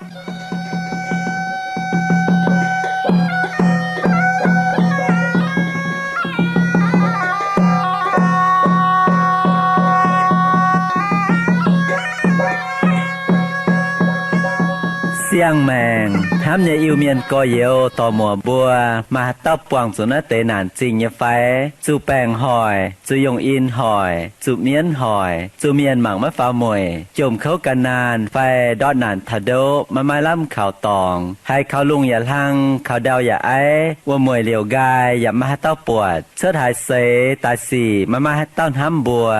Siang-maengc hnamv nyei Iu-Mienh gorx-youz dorc-muoc mbuo, maaih haaix dauh buangh zuqc naaiv deix naanc zingh nyei fai? Zuqc baengc hoic, zuqc yungh in hoic, zuqc mienv hoic, zuqc mienh mangc maiv faaux mueic, jomc kouv gan naanh fai ndortv naanc taux ndoqv maiv maaih lamh kaux dorngx, haiz kaux lungh yaac hlang, kaux ndau yaac aiv, wuom-mueic liouc nqaai yaac maiv maaih haaix dauh buatc, cuotv haaix seix daaih sic maiv maaih haaix dauh hnamv mbuo,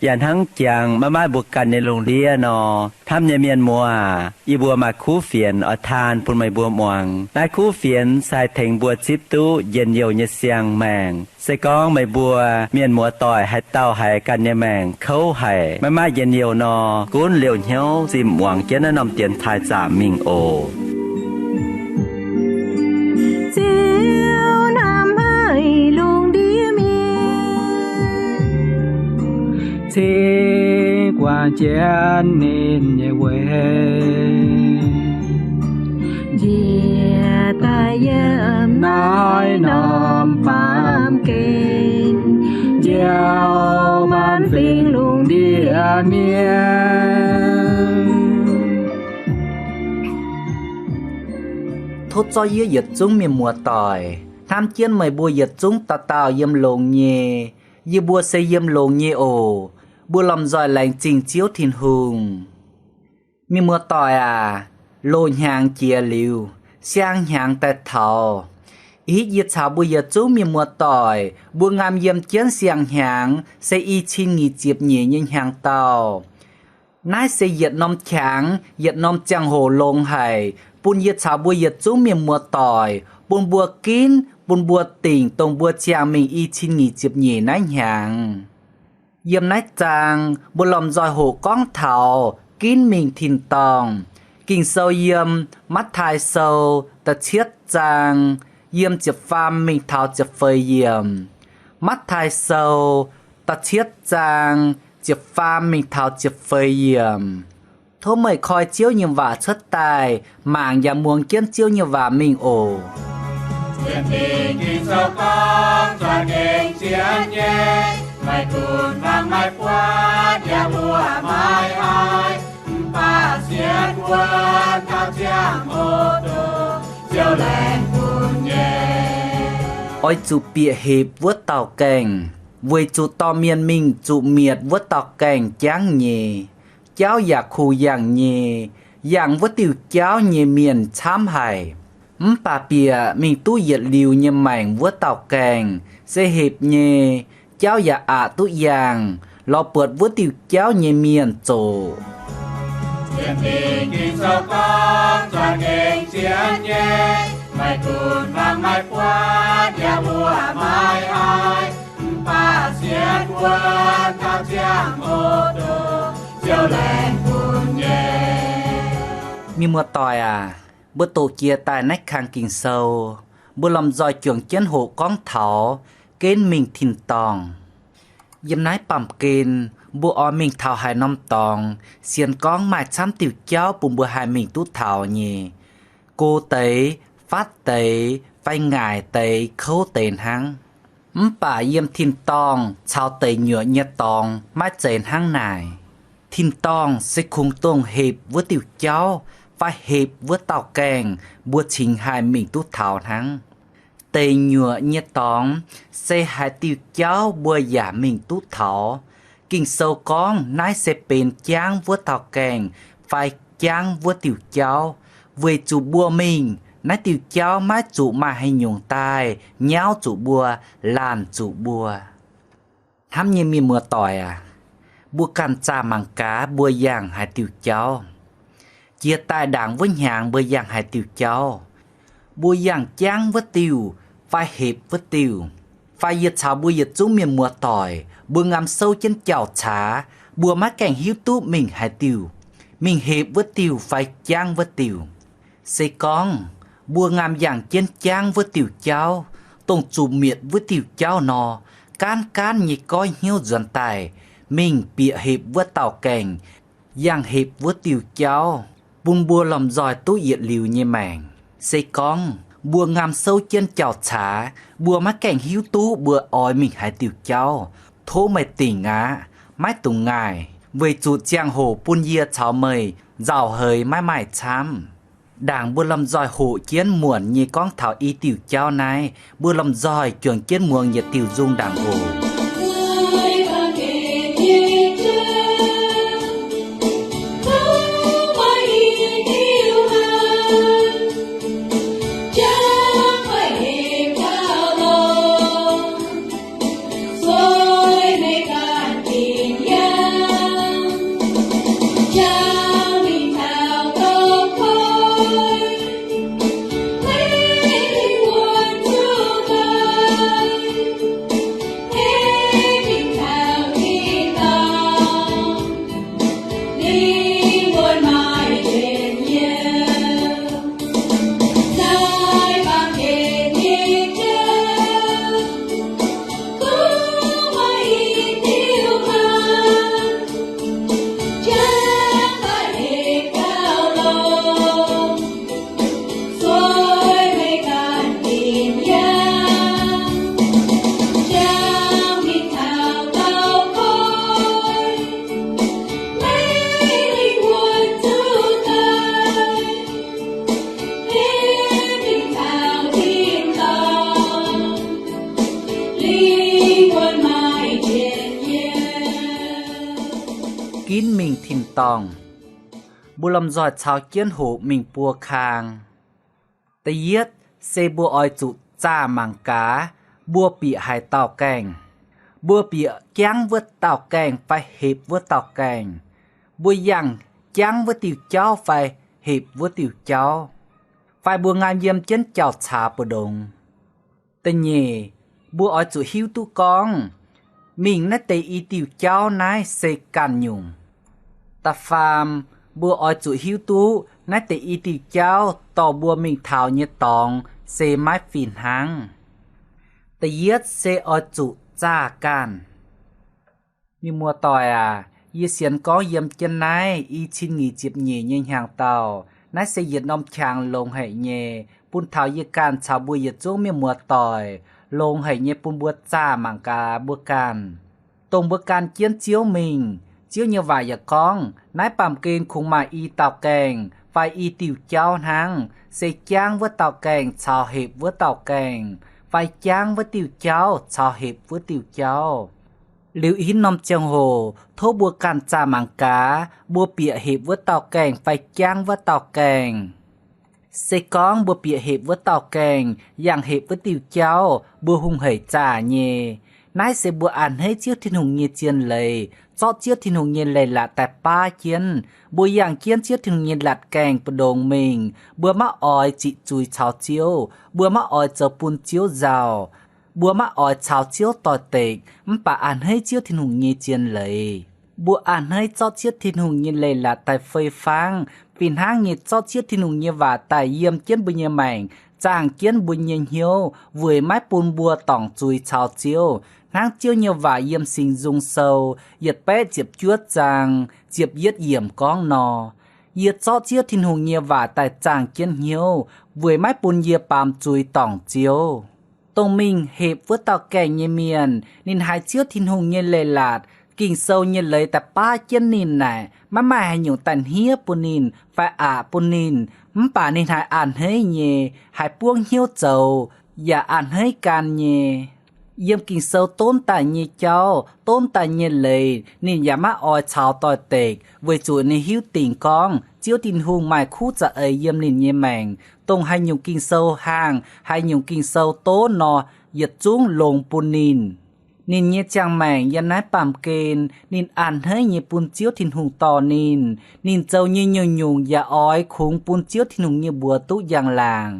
yaac hnangv jangx maiv maaih mbuo ganh nyei lungh ndiev nor. Hnamv nyei mienh muoz aac, yie mbuo maaih kuv fienx oix taan bun meih mbuo muangx. Naaiv kuv fienx se haih tengx mbuo zipv duqv njien-youh nyei siang-maengc. Se gorngv meih mbuo mienh muoz-doic haaix dauh haiz ganh nyei maengc kouv haic, maiv maaih njien-youh nor, gunv liouh hnyouv zinh muangx jienv naaiv norm dienx taaih zaamc mingh oc. Ziouv hnamv haic lungh ndiev mienh, cingx guangc jienv ninh nyei weic, njiec daaih yiem naaiv norm baamh gen, njoux maanc fingx lungh ndiev mienh. Tov zorqv yie yietc zungv mienh muoz-doic hnamv jienv meih mbuo yietc zungv dauh dauh yiem longx nyei. Yie mbuo se yiem longx nyei oc. Mbuo lomh nzoih laengz zingh Ziouv Tin-Hungh. Mienh muoz-doic aac, loz-hnyangx jiex liuz, siang-hnyangx daaih taux. Ih hitv yie caux mbuo yietc zungv mienh muoz-doic mbuo ngaam yiem jienv siang-hnyangx se i cin nyic ziepc nyeic nyei hnyangx-daauh. Naaiv se yietc norm qangx, yietc norm ziangh hoc longx haic bun yie caux mbuo yietc zungv mienh muoz-doic, bun mbuo ginv, bun mbuo dingc dongh mbuo ziangh mingh i cin nyic ziepc nyeic naaiv hnyangx. Yiem naaiv zaang mbuo lomh nzoih hoqc gorngv taux ginv mingh tin-dorngh. Ging-Sou yiem Matv^taai Sou da'cietv zaang, yiem ziepc faam mingh taux ziepc feix yiemc. Matv^taai Sou da'cietv zaang, ziepc faam mingh taux ziepc feix yiemc. Tov meih koi Ziouv nyei waac cuotv daaih, mangc yaac muangx jienv Ziouv nyei waac mingh oc. Sienx Ging-Sou gorngv, za'gengh sienx nyei, meih gunv fangx maiv buatc yaac mbuoqc maiv haiz, mv baac sienx wuonv taux ziangh hoc dongh Ziouv laengz bun nyei. Oix zuqc bieqc hepc wuov dauh gaengh, weic zuqc dorh mienh mingh zuqc mietc wuov dauh gaengh jangv nyei. Jauv yaac kuh yangh nyei, yangh wuov diuh jauv nyei mienh camv haic. Mv baac bieqc mingh duqv yietc liuz nyei maengc wuov dauh gaengh se hepc nyei, jauv yaac aqc duqv yangh, lorz buatc wuov diuh jauv nyei mienh zoqc. Sienx Ging-Sou gorngv, za'gengh sienx nyei, meih gunv fangx maiv buatc yaac mbuoqc maiv haiz, mv baac sienx wuonv taux ziangh hoc dongh Ziouv laengz bun nyei. Mienh muoz-doic aac, mbuo doqc jiex daaih naaiv kang Ging-Sou, mbuo lomh nzoih juangc jienv hoqc gorngv taux ginv mingh tin-dorngh. Yiem naaiv baamh gen, mbuo oix mingh taux haaix norm dorngx, sienx gorngv maaih camv diuh jauv bun mbuo haih mingh duqv taux nyei. Go deix, fatv deix, fai ngaaic deix, kouv deix hnangv. Mv baac yiem tin-dorngh caux deic nyuoqc nyei dorngx maiv zeiz hnangv naaic. Tin-dorngh se kungx dongh hepc wuov diuh jauv fai hepc wuov dauh gaengh mbuo cingx haih mingh duqv taux hnangv. Deic nyuoqc nyei dorngx se haaix diuh jauv mbuo yaac mingh duqv taux. Ging-Sou gorngv naaiv se benx jangv wuov dauh gaengh fai jangv wuov diuh jauv, weic zuqc mbuo mingh naaiv diuh jauv maiv zuqc maaih haaix nyungc daaih nyauv zuqc mbuo, laanh zuqc mbuo. Hnamv nyei mienh muoz-doic aac, mbuo ganh zaah mangc gaax mbuo yangh haaix diuh jauv. Jiex daaih ndaangc wuov hnyangx mbuo yangh haaix diuh jauv. Mbuo yangh jangv wuov diuh fai hepc wuov diuh. Fai yie caux mbuo yietc zungv mienh muoz-doic mbuo ngaam souv jienv jauv caax, mbuo maiv gaengh hiuv duqv mingh haaix diuh, mingh hepc wuov diuh fai jangv wuov diuh. Se gorngv mbuo ngaam yangh jienv jangv wuov diuh jauv, dongh zuqc mietc wuov diuh jauv nor, gaanv gaanv nyei goiv hnyouv nzuonx daaih, mingh bieqc hepc wuov dauh gaengh, yangh hepc wuov diuh jauv. bun mbuo lomh nzoih duqv yietc liuz nyei maengc. Se gorngv mbuo ngaam souv jienv jauv-caax, mbuo maiv gaengh hiuv duqv mbuo oix mingh haaix diuh jauv, tov meih dingc aqv, maiv dungx ngaih, weic zuqc ziangh hoc bun yie caux meih nzauh heix maiv maaih camv. Ndaangc mbuo lomh nzoih hoqc jienv muonc nyei gorngv taux i diuh jauv naaiv, mbuo lomh nzoih juangc jienv muangx yietc diuh nzung ndaangc oc. Ginv mingh tin-dorngh. Mbuo lomh nzoih caux jienv hoqc mingh buo kang. Da'yietv se mbuo oix zuqc zaah mangc gaax, mbuo bieqc haaix dauh gaengh. Mbuo bieqc jangv wuov dauh gaengh fai hepc wuov dauh gaengh. Mbuo yangh jangv wuov diuh jauv fai hepc wuov diuh jauv, fai mbuo ngaam yiem jienv jauv-caax mbu'ndongx. Da'nyeic, mbuo oix zuqc hiuv duqv gorngv mingh naaiv deix i diuh jauv naaiv se ganh nyungc. Da'faam, mbuo oix zuqc hiuv duqv naaiv deix i diuh jauv dorh mbuo mingh taux nyei dorngx se maiv fih hnangv. Da'yietv se oix zuqc zaah ganh. Mienh muoz-doic aac, yie sienx gorngv yiem jienv naaiv i cin nyic ziepc nyeic nyei hnyangx-daauh, naaiv se yietc norm qangx longx haic nyei, bun taux yie ganh caux mbuo yietc zungv mienh muoz-doic, longx haic nyei bun mbuo zaah mangc gaax mbuo ganh. Dongh mbuo gan jienv Ziouv mingh, Ziouv nyei waac yaac gorngv, naaiv baamh gen kungx maaih i dauh gaengh fai i diuh jauv hnangv, se jangv wuov dauh gaengh caux hepc wuov dauh gaengh, fai jangv wuov diuh jauv caux hepc wuov diuh jauv. Liuz ih norm ziangh hoc tov mbuo ganh zaah mangc gaax, mbuo bieqc hepc wuov dauh gaengh fai jangv wuov dauh gaengh. Se gorngv mbuo bieqc hepc wuov dauh gaengh, yangh hepc wuov diuh jauv, mbuo hungh hec zaah nyei. Naaiv se mbuo a'hneiv Ziouv Tin-Hungh nyei zien leiz, zorqv Ziouv Tin-Hungh nyei leiz-latc daaih baav jienv. Mbuo yangh jienv Ziouv Tin-Hungh nyei latc gaengh mbu'ndongx mingh, mbuo maiv oix ziqc zuiz caux Ziouv, mbuo maiv oix zoux bun Ziouv nzauh, mbuo maiv oix caux Ziouv doix-dekc, mv baac a'hneiv Ziouv Tin-Hungh nyei zien leiz. Mbuo a'hneiv zorqv Ziouv Tin-Hungh nyei leiz-latc daaih fei fangv, fih hnangv nyei zorqv Ziouv Tin-Hungh nyei waac daaih yiem jienv mbuo nyei maengc, zaangh jienv mbuo nyei hnyouv, weic maiv bun mbuo dorngc zuiz caux Ziouv. Hnangv Ziouv nyei waac yiem Singx Nzung Sou yietc baeqv ziepc juov zaang ziepc yietv yiemc gorngv nor, yie zorqv Ziouv Tin-Hungh nyei waac daaih zaangh jienv hnyouv, weic maiv bun yie baamz zuiz dorngc Ziouv. Dongh mingh hepc wuov dauh gaengh nyei mienh, ninh haiz Ziouv Tin-Hungh nyei leiz-latc, Ging-Sou nyei leiz daaih baav jienv ninh naaic, maiv maaih haaix nyungc daaih hniev bun ninh fai aqc bun ninh, mv baac ninh haiz a'hneiv nyei, haiz buangv hnyouv zoux, yaac a'hneiv gan nyei. Yiem Ging-Sou donv daaih nyei jauv, donv daaih nyei leiz, ninh yaac maiv oix caux doix-dekc, weic zuqc ninh hiuv dingc gorngv Ziouv Tin-Hungh maaih kuv za'eix yiem ninh nyei maengc, dongh haaix nyungc Ging-Sou hangh, haaix nyungc Ging-Sou donv nor, yietc zungv longx bun ninh. Ninh nyei ziangh maengc yiem naaiv baamh gen, ninh a'hneiv nyei bun Ziouv Tin-Hungh dorh ninh. Ninh zoux nyei nyungc-nyungc yaac oix kungx bun Ziouv Tin-Hungh nyei mbuox duqv njang-laangc.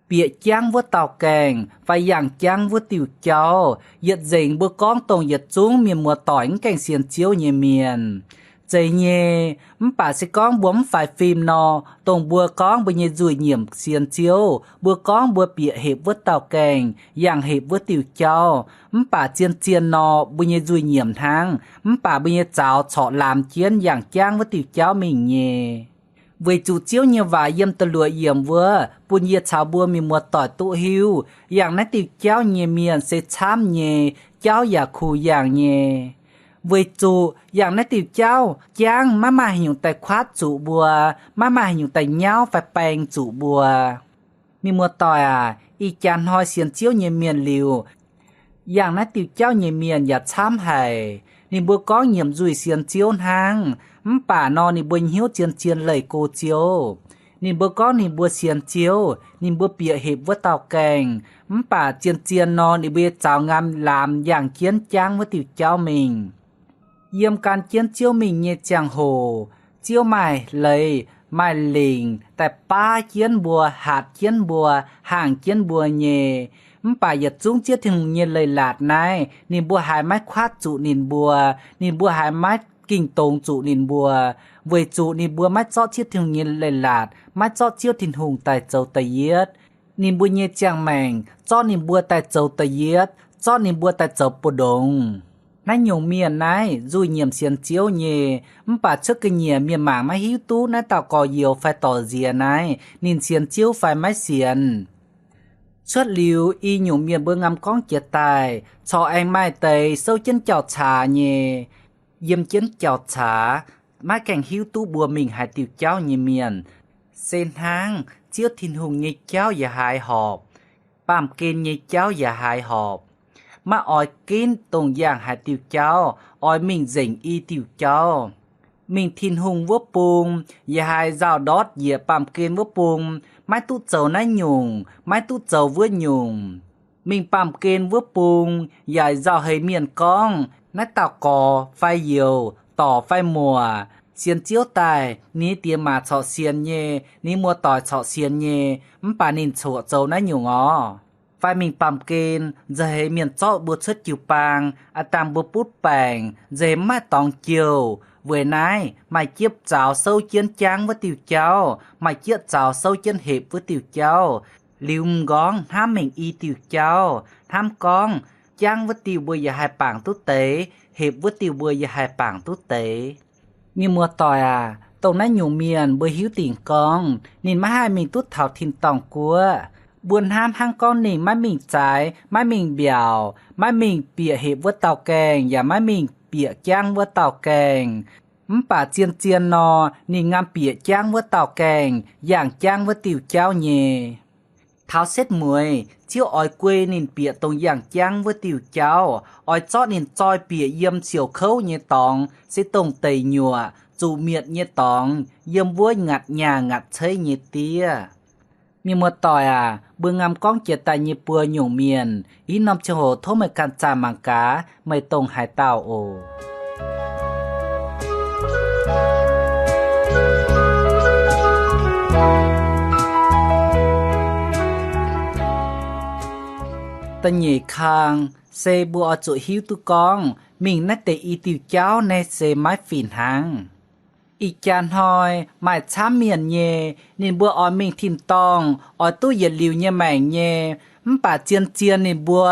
Bieqc jangv wuov dauh gaengh fai yangh jangv wuov diuh jauv, yietc nzengc mbuo gorngv dongh yietc zungv mienh muoz-doic mv gaengh sienx Ziouv nyei mienh. Zeiz nyei, mv baac se gorngv mbuo mv faix fim nor, dongh mbuo gorngv mbuo nyei nzuih nyiemc sienx Ziouv, mbuo gorngv mbuo bieqc hepc wuov dauh gaengh, yangh hepc wuov diuh jauv, mv baac zien-zien nor, mbuo nyei nzuih nyiemc hnangv, mv baac mbuo nyei zaux corc laamx jienv yangh jangv wuov diuh jauv mingh nyei. Weic zuqc Ziouv nyei waac yiem da'luoqc yiemc wuov bun yie caux mbuo mienh muoz-doic duqv hiuv, yangh naaiv diuh jauv nyei mienh se camv nyei, jauv yaac kuh yangh nyei. Weic zuqc yangh naaiv diuh jauv jangv maiv maaih haaix nyungc daaih kuaatv zuqc mbuo, maiv maaih haaix nyungc daaih nyauv fai baeng zuqc mbuo. Mienh muoz-doic aac, ih jaax hnoi sienx Ziouv nyei mienh liuz, yangh naaiv diuh jauv nyei mienh yaac camv haic. Ninh mbuo gorngv nyiemc nzuih sienx Ziouv hnangv, mv baac nor ninh mbuo hnyouv zien-zien leih go Ziouv. Ninh mbuo gorngv ninh mbuo sienx Ziouv, ninh mbuo bieqc hepc wuov dauh gaengh, mv baac zien-zien nor ninh mbuo nyei zaux nqaam laamx yangh jienv jangv wuov diuh jauv mingh. Yiem gan jienv Ziouv mingh nyei ziangh hoc, Ziouv maaih leiz maaih lingc daaih baav jienv mbuo, hatc jienv mbuo, haangh jienv mbuo nyei. Mv baac yietc zungv Ziouv Tin-Hungh nyei leiz-latc naaiv, ninh mbuo haiz maiv kuaatv zuqc ninh mbuo, ninh mbuo haiz maiv ging dongz zuqc ninh mbuo, weic zuqc ninh mbuo maiv zorqv Ziouv Tin-Hungh nyei leiz-latc, maiv zorqv Ziouv Tin-Hungh daaih zoux da'yietv. Ninh mbuo nyei ziangh maengc zorqv ninh mbuo daaih zoux da'yietv, zorqv ninh mbuo daaih zoux mbu'ndongx. Naaiv nyungc mienh naaiv nzuih nyiemc sienx Ziouv nyei, mv baac cuotv ga'nyiec mienh mangc maiv hiuv duqv naaiv dauh gorx-youz fai dorc nziex naaiv ninh sienx Ziouv fai maiv sienx. Cuotv liuz i nyungc mienh mbuo ngam gorngv jiex daaih, corc aengx maaih deix souv jienv jauv-caax nyei, yiem jienv jauv-caax, maiv gaengh hiuv duqv mbuo mingh haaix diuh jauv nyei mienh, se hnangv Ziouv Tin-Hungh nyei jauv yaac haiz horpc, baamh gen nyei jauv yaac haiz horpc. Maiv oix ginv dongh yangh haaix diuh jauv, oix mingh nzengc i diuh jauv. Mingh Tin-Hungh wuov bung, yaac haiz nzauh ndortv njiec baamh gen wuov bung, maiv duqv zoux naaiv nyungc, maiv duqv zoux wuov nyungc. Mingh baamh gen wuov bung, yaac nzauh heix mienh gorngv, naaiv dauh gorx fai youz, dorc fai muoc, sienx Ziouv daaih, ninh nyei diex maac corc sienx nyei, ninh muoz-doic corc sienx nyei, mv baac ninh corc zoux naaiv nyungc orv. Fai mingh baamh gen, nzauh heix mienh zorqv mbuo cuotv jiu-baang, aav dangh mbuo butv baengc, nzauh heix mv maaih dorngx jouh. Weic naaiv maaih jieqv zaux souv jienv jangv wuov diuh jauv, maaih jieqv zaux souv jienv hepc wuov diuh jauv. Liuz m'nqorngv hnamv mingh i diuh jauv, hnamv gorngv jangv wuov diuh mbuo yaac haih bangc duqv deix, hepc wuov diuh mbuo yaac haih bangc duqv deix. Mienh muoz-doic aac, dongh naaiv nyungc mienh mbuo hiuv dingc gorngv ninh maiv haih mingh duqv taux tin-dorngh guoqv. Mbuo hnamv hnangv gorngv ninh maiv mingh zaaix, maiv mingh mbiaauc, maiv mingh bieqc hepc wuov dauh gaengh, yaac maiv mingh bieqc jangv wuov dauh gaengh. Mv baac zien-zien nor, ninh ngam bieqc jangv wuov dauh gaengh, yangh jangv wuov diuh jauv nyei. Taux setv mueiz, Ziouv oix guei ninh bieqc dongh yangh jangv wuov diuh jauv, oix zorqv ninh zoi bieqc yiem siouc kouv nyei dorngx, se dongh deic nyuoqc, zuqc mietc nyei dorngx, yiem wuov ngaatc nyaah ngaatc ceiv nyei diev. Mienh muoz-doic aac, mbuo ngam gorngv jiex daaih nyei buo nyungc mienh, i norm ziangh hoc tov meih ganh zaah mangc gaax, meih dongh haaix dauh oc. Da'nyeic kang se mbuo oix zuqc hiuv duqv gorngv mingh naaiv deix i diuh jauv naaiv se maiv fih hnangv. Ih jaax hnoi maaih camv mienh nyei, ninh mbuo oix mingh tin-dorngh, oix duqv yietc liuz nyei maengc nyei, mv baac zien-zien ninh mbuo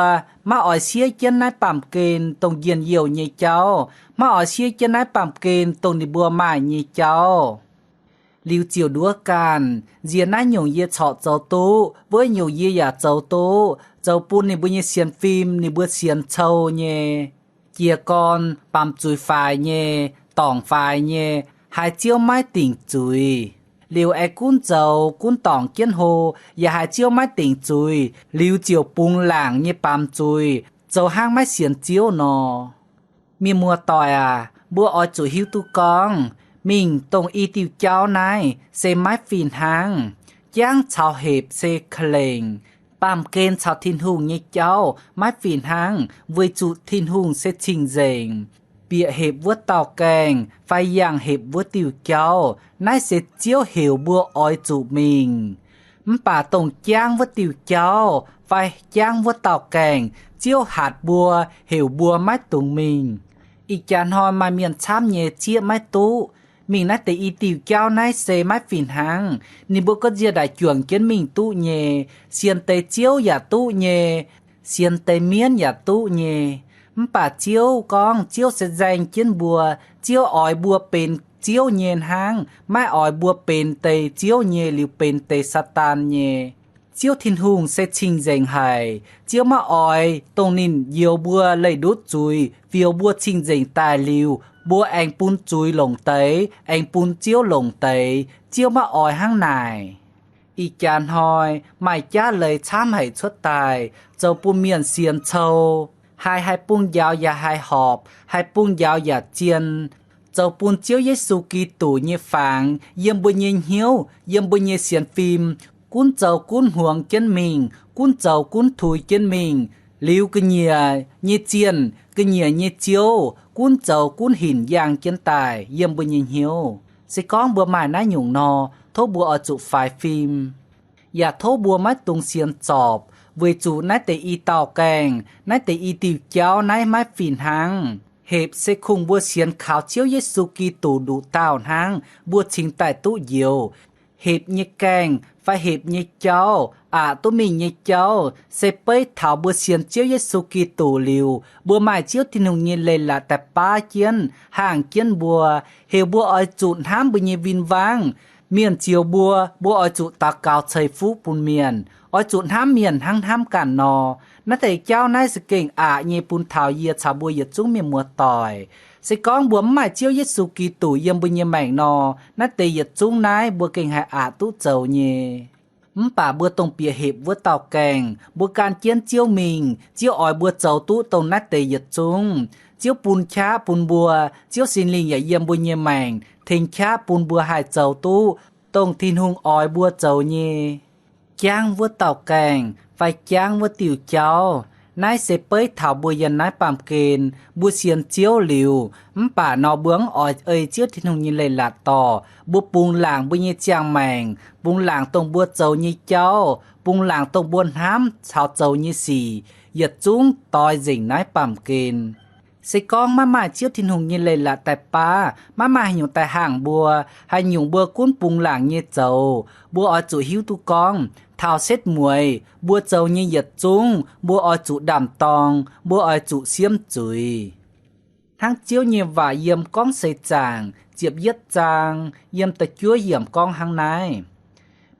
maiv oix siev jienv naaiv baamh gen dongh njien-youh nyei jauv, maiv oix siev jienv naaiv baamh gen dongh ninh mbuo maaih nyei jauv. Liuz ziouc nduov ganh, nziex naaiv nyungc yie corc zoux duqv, wuov nyungc yie yaac zoux duqv, zoux bun ninh mbuo nyei sienx fim, ninh mbuo sienx cou nyei. Jiez gorn baamz zuiz faix nyei, dorngc faix nyei, haiz Ziouv maiv dingc zuiz. Liuz aengx gunv zoux gunv dorngc jienv hlo, yaac haiz Ziouv maiv dingc zuiz, liuz ziouc bungx laangc nyei baamz zuiz, zoux hnangv maiv sienx Ziouv nor. Mienh muoz-doic aac, mbuo oix zuqc hiuv duqv gorngv, mingh dongh i diuh jauv naaiv se maiv fih hnangv. Jangv caux hepc se ka'lengc, baamh gen caux Tin-Hungh nyei jauv maiv fih hnangv, weic zuqc Tin-Hungh se cing-nzengc. Bieqc hepc wuov dauh gaengh fai yangh hepc wuov diuh jauv, naaiv se Ziouv heuc mbuo oix zuqc mingh. Mv baac dongh jangv wuov diuh jauv fai jangv wuov dauh gaengh, Ziouv hatc mbuo, heuc mbuo maiv dungx mingh. Ih jaax hnoi maaih mienh camv nyei zieqv maiv duqv. Mingh naaiv deix i diuh jauv naaiv se maiv fih hnangv. Ninh mbuo gorngv nzie ndaic juangc jienv mingh duqv nyei, sienx deix Ziouv yaac duqv nyei, sienx deix mienv yaac duqv nyei. Mv baac Ziouv gorngv Ziouv se nzaeng jienv mbuo, Ziouv oix mbuo benx Ziouv nyei hnangv, maiv oix mbuo benx deix Ziouv nyei liuz benx deix Saadaan nyei. Ziouv Tin-Hungh se cing-nzengc haic. Ziouv maiv oix dongh ninh njoux mbuo leih ndutv zuiz, fioux mbuo cing-nzengc daaih liuz, mbuo aengx bun zuiz longc deix, aengx bun Ziouv longc deix. Ziouv maiv oix hnangv naaic. Ih jaax hnoi maaih jaav leiz camv haic cuotv daaih, zoux bun mienh sienx cou, haiz haih bung njaaux yaac haih horpc, haih bung njaaux yaac zien. Zoux bun Ziouv Yesu Giduc nyei fangx yiem mbuo nyei hnyouv, yiem mbuo nyei sienx fim, gunv zoux gunv hmuangx jienv mingh, gunv zoux gunv tuix jienv mingh, liuz ga'nyiec nyei zienh, ga'nyiec nyei Ziouv gunv zoux gunv hinc yangh jienv daaih yiem mbuo nyei hnyouv. Se gorngv mbuo maaih naaiv nyungc nor, tov mbuo oix zuqc faix fim. Yaac tov mbuo maiv dungx sienx zorpc, weic zuqc naaiv deix i dauh gaengh, naaiv deix i diuh jauv naaiv maiv fih hnangv. Hepc se kungx mbuo sienx kaux Ziouv Yesu Giduc nduqc dauh hnangv, mbuo cingx daaih duqv njoux. Hepc nyei gaengh fai hepc nyei jauv, aqc duqv mingh nyei jauv, se beiv taux mbuo sienx Ziouv Yesu Giduc liuz, mbuo maaih Ziouv Tin-Hungh nyei leiz-latc daaih baav jienv, hangh jienv mbuo, heuc mbuo oix zuqc hnamv mbuo nyei win-wangv. Mienh zioux mbuo, mbuo oix zuqc daux gaux ceix fuqv bun mienh, oix zuqc hnamv mienh hnangv hnamv ganh nor. Naaiv deix jauv naaiv za'gengh aqc nyei bun taux yie caux mbuo yietc zungv mienh muoz-doic. Se gorngv mbuo mv maaih Ziouv Yesu Giduc yiem mbuo nyei maengc nor, naaiv deix yietc zungv naaiv mbuo gengh haih aqc duqv zoux nyei. Mv baac mbuo dongh bieqc hepc wuov dauh gaengh, mbuo gan jienv Ziouv mingh, Ziouv oix mbuo zoux duqv dongh naaiv deix yietc zungv. Ziouv bun qaqv bun mbuo, Ziouv Singx Lingh yaac yiem mbuo nyei maengc tengx qaqv bun mbuo haih zoux duqv dongh Tin-Hungh oix mbuo zoux nyei. Jangv wuov dauh gaengh fai jangv wuov diuh jauv, naaiv se beiv taux mbuo yiem naaiv baamh gen, mbuo sienx Ziouv liuz, mv baac nor mbuo mv oix ei Ziouv Tin-Hungh nyei leiz-latc dorh, mbuo bungx laangc mbuo nyei ziangh maengc, bungx laangc dongh mbuo zoux nyei jauv, bungx laangc dongh mbuo hnamv caux zoux nyei sic, yietc zungv doix nzengc naaiv baamh gen. Se gorngv maiv maaih Ziouv Tin-Hungh nyei leiz-latc daaih baav, maiv maaih haaix nyungc daaih hangh mbuo, haaix nyungc mbuo gunv bungx laangc nyei zoux, mbuo oix zuqc hiuv duqv gorngv taux setv mueiz mbuo zoux nyei yietc zungv mbuo oix zuqc ndaam-dorng, mbuo oix zuqc siemv zuiz. Hnangv Ziouv nyei waac yiem Gorngv Seix Zaangc ziepc yietv zaang yiem da'juov yiemc gorngv hnangv naaiv,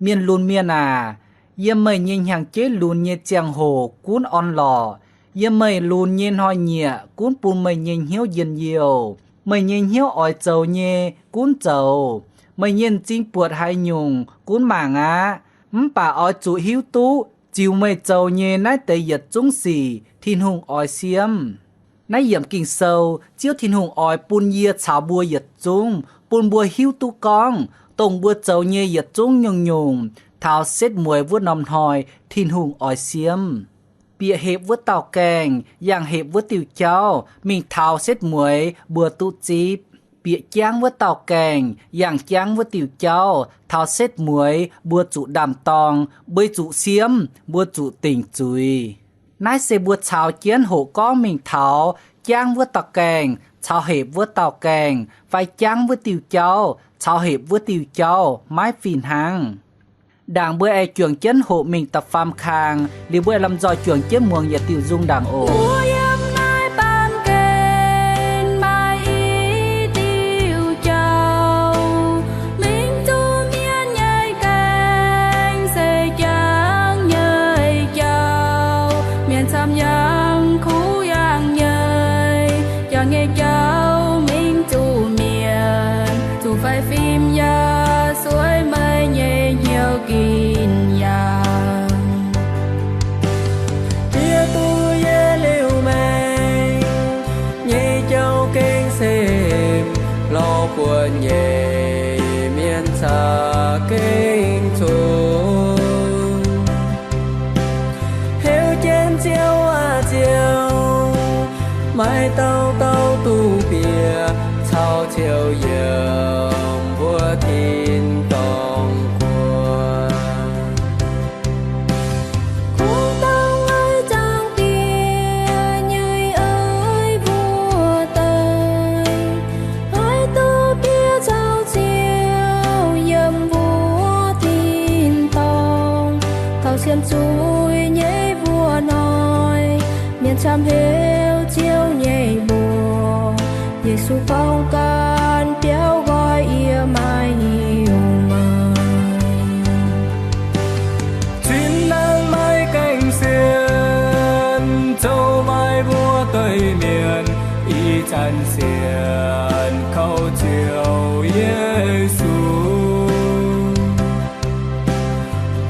Mienh lunx mienh aac, yiem meih nyei hnyangx-jeiv lunx nyei ziangh hoc gunv orn-lorqc. Yiem meih lunx nyei hnoi-nyieqc gunv bun meih nyei hnyouv njien-youh. Meih nyei hnyouv oix zoux nyei gunv zoux. Meih nyei m'zing buatc haaix nyungc gunv mangc aqv. Mv baac oix zuqc hiuv duqv ziux meih zoux nyei naaiv deix yietc zungv sic Tin-Hungh oix siemv. Naaiv yiemc Ging-Sou, Ziouv Tin-Hungh oix bun yie caux mbuo yietc zungv, bun mbuo hiuv duqv gorngv dongh mbuo zoux nyei yietc zungv nyungc-nyungc taux setv mueiz wuov norm hnoi Tin-Hungh oix siemv. Bieqc hepc wuov dauh gaengh yangh hepc wuov diuh jauv mingh taux setv mueiz mbuo duqv zipv. Bieqc jangv wuov dauh gaengh yangh jangv wuov diuh jauv taux setv mueiz mbuo zuqc ndaam-dorng, mbuo zuqc siemv, mbuo zuqc dingc zuiz. Naaiv se mbuo caux jienv hoqc gorngv mingh taux jangv wuov dauh gaengh caux hepc wuov dauh gaengh fai jangv wuov diuh jauv caux hepc wuov diuh jauv maiv fih hnangv. Ndaangc mbuo aengx juangc jienv hoqc mingh da'faam kang, liuz mbuo aengx lomh nzoih juangc jienv muangx yietc diuh nzung ndaangc oc. Mbuo yiem naaiv baamh gen maaih i diuh jauv, mingh zuqc mienh nyei gaengh se jangv nyei jauv. Mienh camv yangh kuv yangh nyei, jangv nyei jauv mingh zuqc mienh, zuqc faix fim yaac sueih meih nyei hnyouv gin yaac. Yie duqv yie liuz maengc nyei jauv gengh se lorz buonc nyei mienh caux gengh cunx. Heuc jienv Ziouv aac Ziouv, maaih dauh dauh duqv bieqc caux Ziouv yiem mbuo tin-dorngh guoqv. Kungx dongh oix zaangc Diex nyei oix mbuo daaih, oix duqv bieqc caux Ziouv yiem mbuo tin-dorngh. Taux sienx zuiz nyei mbuox hnoi, mienh camv heuc Ziouv nyei mbuox. Yesu gorngv ganh biauv nqoi Sienx kaux Ziouv Yesu,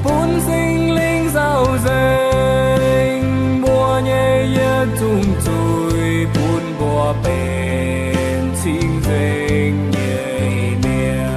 bun Singx Lingh nzauh nzengc mbuo nyei yietc zungv zuiz, bun mbuo benx cing-nzengc nyei mienh.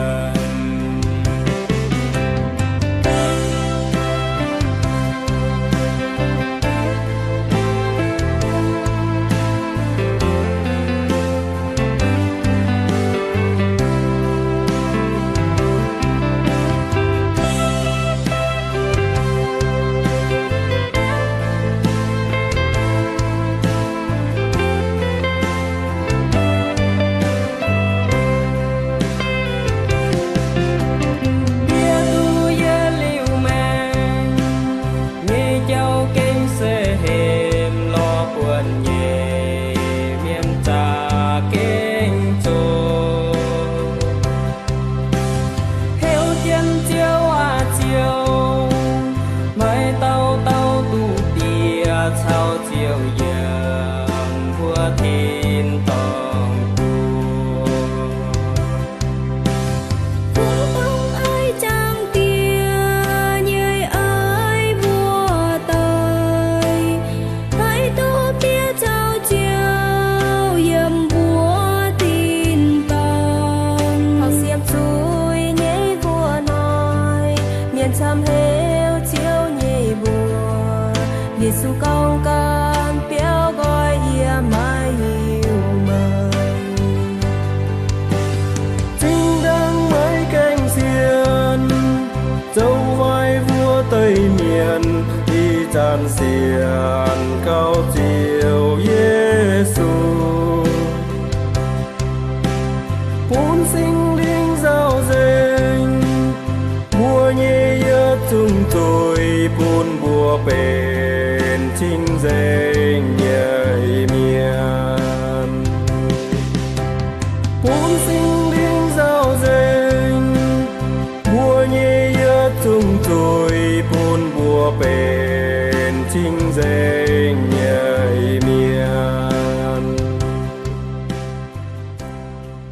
Yie duqv yietc liuz maengc nyei jauv-gengh se hepc lorz buonc nyei mienh za'gengh zoqc. Heuc jienv Ziouv aac Ziouv, maiv dauh dauh duqv Diex caux Ziouv yiem mbuo tin-dorngh guoqv. Mbuo dongh aiv jangx Diex nyei aiv mbuo doic, maiv duqv Diex caux Ziouv yiem mbuo tin-dorngh. Taux siepv zuiz nyei mbuo hnoi, mienh camv heuc Ziouv nyei mbuox, Yesu gorngv, Ganh biauv nqoi yie maiv hiuv meih. Zinh ndaangc maiv gaengh sienx, zoux waaic wuov deix mienh, ih zanc sienx kaux Ziouv Yesu, bun Singx Lingh nzauh nzengc mbuo nyei yietc zungv zuiz, bun mbuo benx cing-nzengc nyei mienh. Bun Singx Lingh nzauh nzengc mbuo nyei yietc zungv zuiz, bun mbuo benx cing-nzengc nyei mienh.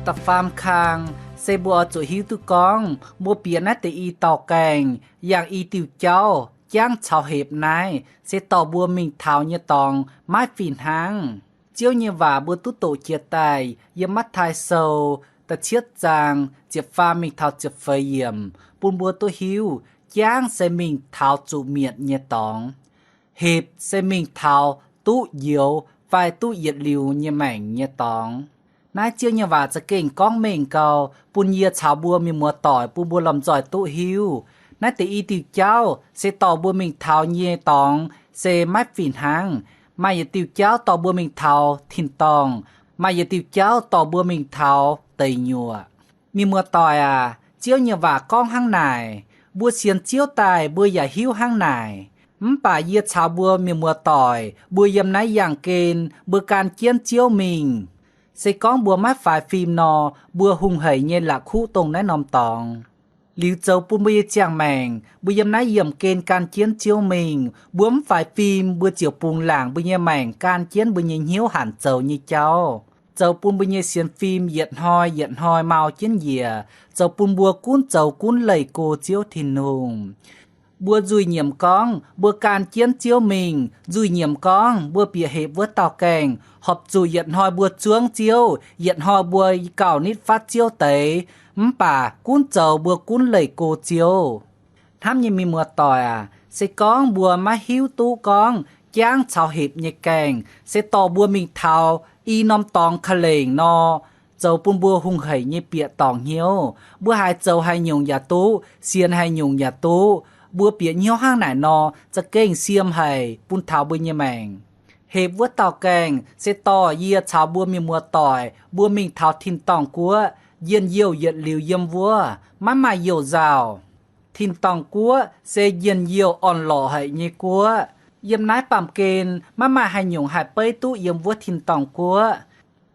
Da'faam kang se mbuo oix zuqc hiuv duqv gorngv mbuo bieqc naaiv deix i dauh gaengh yangh i diuh jauv jangv caux hepc naaiv se dorh mbuo mingh taux nyei dorngx maiv fih hnangv. Ziouv nyei waac mbuo duqv doqc jiex daaih yiem Matv^taai Sou da'cietv zaang ziepc faam mingh taux ziepc feix yiemc bun mbuo duqv hiuv, jangv se mingh taux zuqc mietc nyei dorngx. Hepc se mingh taux duqv njoux fai duqv yietc liuz nyei maengc nyei dorngx. Naaiv Ziouv nyei waac za'gengh gorngv mengh gau bun yie caux mbuo mienh muoz-doic bun mbuo lomh nzoih duqv hiuv. Naaiv deix i diuh jauv se dorh mbuo mingh taux nyei dorngx se maiv fih hnangv. Maaih yietc diuh jauv dorh mbuo mingh taux tin-dorngh, maaih yietc diuh jauv dorh mbuo mingh taux deic nyuoqc. Mienh muoz-doic aac, Ziouv nyei waac gorngv hnangv naaic, mbuo sienx Ziouv daaih mbuo yaac hiuv hnangv naaic. Mv baac yie caux mbuo mienh muoz-doic mbuo yiem naaiv yangh gen mbuo gan jienv Ziouv mingh. Se gorngv mbuo maiv faix fim nor, mbuo hungh hec nyei la'kuqv dongh naaiv norm dorngx. Liuz zoux bun mbuo nyei ziangh maengc mbuo yiem naaiv yiemh gen gan jienv Ziouv mingh, mbuo mv faix fim mbuo ziouc bungx laangc mbuo nyei maengc gan jienv mbuo nyei hnyouv hanc zoux nyei jauv, zoux bun mbuo nyei sienx fim yietc hnoi yietc hnoi mau jienv njiec, zoux bun mbuo gunv zoux gunv leih go Ziouv Tin-Hungh. Mbuo nzuih nyiemc gorngv mbuo gan jienv Ziouv mingh, nzuih nyiemc gorngv mbuo bieqc hepc wuov dauh gaengh, horpc zuqc yietc hnoi mbuo zuangv Ziouv, yietc hnoi mbuo gauh nitv fatv Ziouv deix, mv baac gunv zoux mbuo gunv leih go Ziouv. Hnamv nyei mienh muoz-doic aac, se gorngv mbuo maiv hiuv duqv gorngv jangv caux hepc nyei gaengh se dorh mbuo mingh taux i norm dorngx ka'lengc nor, zoux bun mbuo hungh hec nyei bieqc dorngc hnyouv. Mbuo haiz zoux haaix nyungc yaac duqv, sienx haaix nyungc yaac duqv, mbuo bieqc hnyouv hnangv naaic nor za'gengh siem haic bun taux mbuo nyei maengc. Hepc wuov dauh gaengh se dorh yie caux mbuo mienh muoz-doic mbuo mingh taux tin-dorngh guoqv, njien-youh yietc liuz yiem wuov, maiv maaih youh nzauh. Tin-dorngh guoqv se njien-youh orn-lorqc haic nyei guoqv. Yiem naaiv baamh gen maiv maaih haaix nyungc haih beiv duqv yiem wuov tin-dorngh guoqv.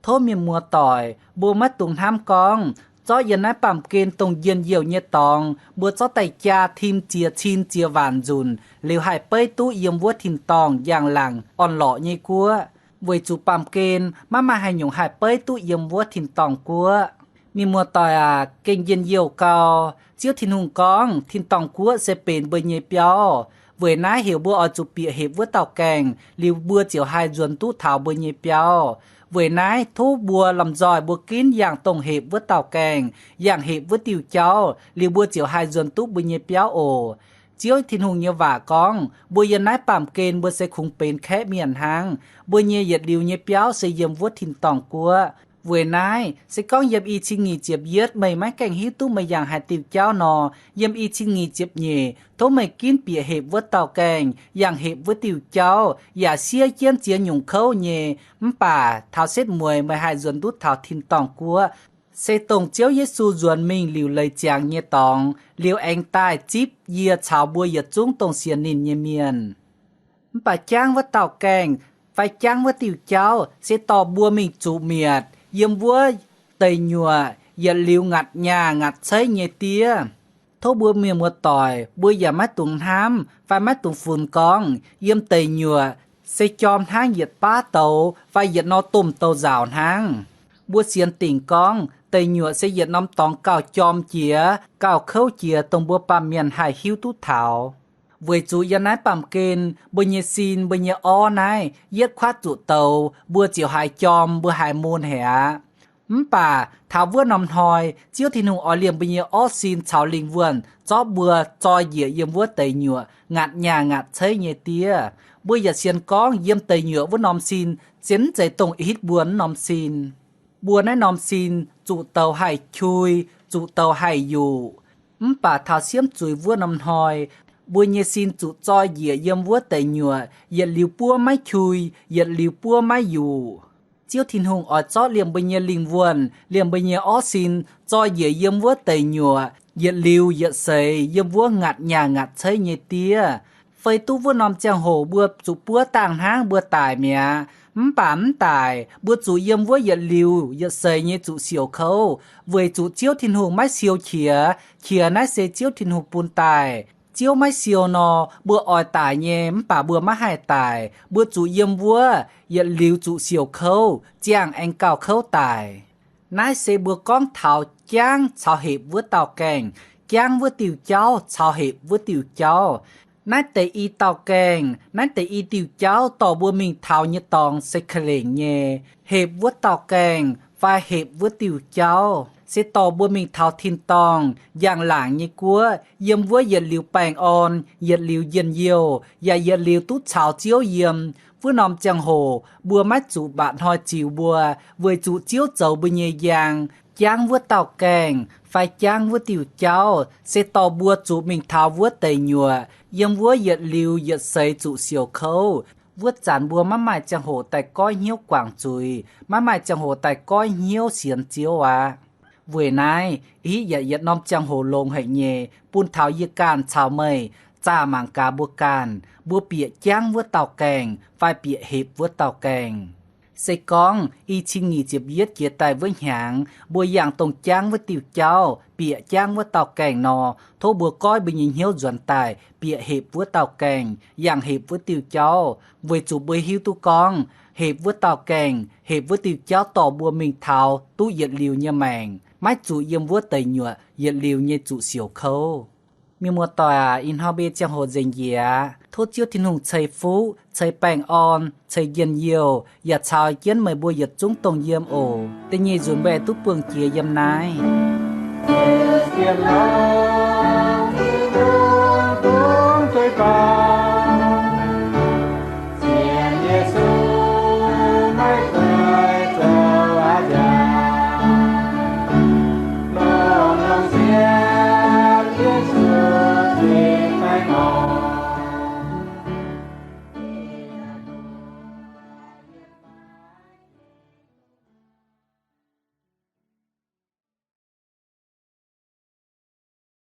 Tov mienh muoz-doic mbuo maiv dungx hnamv gorngv zorqv yiem naaiv baamh gen dongh njien-youh nyei dorngx mbuo zorqv daaih jaa tim ziex cin ziex waanc nzunc liuz haih beiv duqv yiem wuov tin-dorngh njang-laangc orn-lorqc nyei guoqv. weic zuqc baamh gen maiv maaih haaix nyungc haih beiv duqv yiem wuov tin-dorngh guoqv. Mienh muoz-doic aac, gengh njien-youh gau. Ziouv Tin-Hungh gorngv, tin-dorngh guoqv se benx mbuo nyei biauv. Weic naaiv heuc mbuo oix zuqc bieqc hepc wuov dauh gaengh, liuz mbuo ziouc haih nzuonx duqv taux mbuo nyei biauv. Weic naaiv tov mbuo lomh nzoih mbuo ginv yangh dongh hepc wuov dauh gaengh, yangh hepc wuov diuh jauv, liuz mbuo ziouc haih nzuonx duqv mbuo nyei biauv oc. Ziouv Tin-Hungh nyei waac gorngv, mbuo yiem naaiv baamh gen mbuo se kungx benx kaeqv mienh hnangv. Mbuo nyei yietc liuz nyei biauv se yiem wuov tin-dorngh guoqv. Weic naaiv, se gorngv yiem i cin nyic ziepc yietv meih maiv gaengh hiuv duqv meih yangh haaix diuh jauv nor, yiem i cin nyic ziepc nyeic tov meih ginv bieqc hepc wuov dauh gaengh, yangh hepc wuov diuh jauv, yaac siev jienv ziex nyungc kouv nyei. Mv baac taux setv mueiz meih haih nzuonx duqv taux tin-dorngh guoqv, se dongh Ziouv Yesu nzuonx mingh liuc leiz ziangx nyei dorngx, liuz aengx daaih zipv yie caux mbuo yietc zungv dongh sienx ninh nyei mienh. Mv baac jangv wuov dauh gaengh fai jangv wuov diuh jauv se dorh mbuo mingh zuqc mietc yiem wuov deic nyuoqc yietc liuz ngaatc nyaah ngaatc ceiv nyei diev. Tov mbuo mienh muoz-doic mbuo yaac maiv dungx hnamv fai maiv dungx funx gorngv yiem deic nyuoqc se jorm hnangv yietc baav douz fai yietc norm domh douz-nzauc hnangv. Mbuo sienx dingc gorngv deic nyuoqc se yietc norm dorngx gauh jorm jiex, gauh kouv jiex, dongh mbuo baamh mienh haih hiuv duqv taux. Weic zuqc yiem naaiv baamh gen mbuo nyei sin, mbuo nyei orv naaiv, yietv kuaatv zuqc douz, mbuo ziouc haiz jorm, mbuo haiz mun haic aqv. Mv baac taux wuov norm hnoi, Ziouv Tin-Hungh oix liemh mbuo nyei orv sin caux lingh wuonh zorqv mbuo zoi njiec yiem wuov deic nyuoqc ngaatc nyaah ngaatc ceiv nyei diev. Mbuo yaac sienx gorngv yiem deic nyuoqc wuov norm sin se mv zeiz dongh hitv mbuo wuov norm sin. Mbuo naaiv norm sin zuqc douz haih qui, zuqc douz haih yuqc. Mv baac taux siemv zuiz wuov norm hnoi, mbuo nyei sin zuqc zoi njiec yiem wuov deic nyuoqc yietc liuz buov maiv qui, yietc liuz buov maiv yuqc. Ziouv Tin-Hungh oix zorqv liemh mbuo nyei lingh wuonh, liemh mbuo nyei orv sin zoi njiec yiem wuov deic nyuoqc yietc liuz yietc seix yiem wuov ngaatc nyaah ngaatc ceiv nyei diev. Feix duqv wuov norm ziangh hoc mbuo zuqc buov dangh hnangv mbuo daic mi'aqv. Mv baac mv daic, mbuo zuqc yiem wuov yietc liuz yietc seix nyei zuqc siouc kouv, weic zuqc Ziouv Tin-Hungh maiv siou qiex. Qiex naaiv se Ziouv Tin-Hungh bun daaih. Ziouv maiv siou nor, mbuo oix daic nyei, mv baac mbuo maiv haih daic. Mbuo zuqc yiem wuov yietc liuz zuqc siouc kouv, ziangh aengx gauh kouv daic. Naaiv se mbuo gorngv taux jangv caux hepc wuov dauh gaengh, jangv wuov diuh jauv caux hepc wuov diuh jauv. Naaiv deix i dauh gaengh, naaiv deix i diuh jauv dorh mbuo mingh taux nyei dorngx se ka'lengc nyei. Hepc wuov dauh gaengh fai hepc wuov diuh jauv se dorh mbuo mingh taux tin-dorngh njang-laangc nyei guoqv, yiem wuov yietc liuz baengh orn, yietc liuz njien-youh, yaac yietc liuz duqv caux Ziouv yiem. Wuov norm ziangh hoc mbuo maiv zuqc mba'hnoi ziux mbuo, weic zuqc Ziouv zoux mbuo nyei njang. Jangv wuov dauh gaengh fai jangv wuov diuh jauv se dorh mbuo zuqc mingh taux wuov deic nyuoqc, yiem wuov yietc liuz yietc seix zuqc siouc kouv. Wuov zanc mbuo maiv maaih ziangh hoc daaih goiv hnyouv guangc zuiz, maiv maaih ziangh hoc daaih goiv hnyouv sienx Ziouv aqv. Weic naaiv, hitv yietc yietc norm ziangh hoc longx haic nyei, bun taux yie ganh caux meih zaah mangc gaax mbuo ganh, mbuo bieqc jangv wuov dauh gaengh fai bieqc hepc wuov dauh gaengh. Se gorngv i cin nyic ziepc yietv jiex daaih wuov hnyangx mbuo yangh dongh jangv wuov diuh jauv, bieqc jangv wuov dauh gaengh nor, tov mbuo goiv mbuo nyei hnyouv nzuonx daaih bieqc hepc wuov dauh gaengh, yangh hepc wuov diuh jauv, weic zuqc mbuo hiuv duqv gorngv hepc wuov dauh gaengh, hepc wuov diuh jauv dorh mbuo mingh taux duqv yietc liuz nyei maengc, maiv zuqc yiem wuov deic nyuoqc yietc liuz nyei zuqc siouc kouv. Mienh muoz-doic aac, ih hnoi mbuo nyei ziangh hoc nzengc njiec aqv. Tov Ziouv Tin-Hungh ceix fuqv, ceix baengh orn, ceix njien-youh, yaac caux jienv meih mbuo yietc zungv dongh yiem oc. Da'nyeic nzunc mbuo aengx duqv buangh jiex yiem naaiv.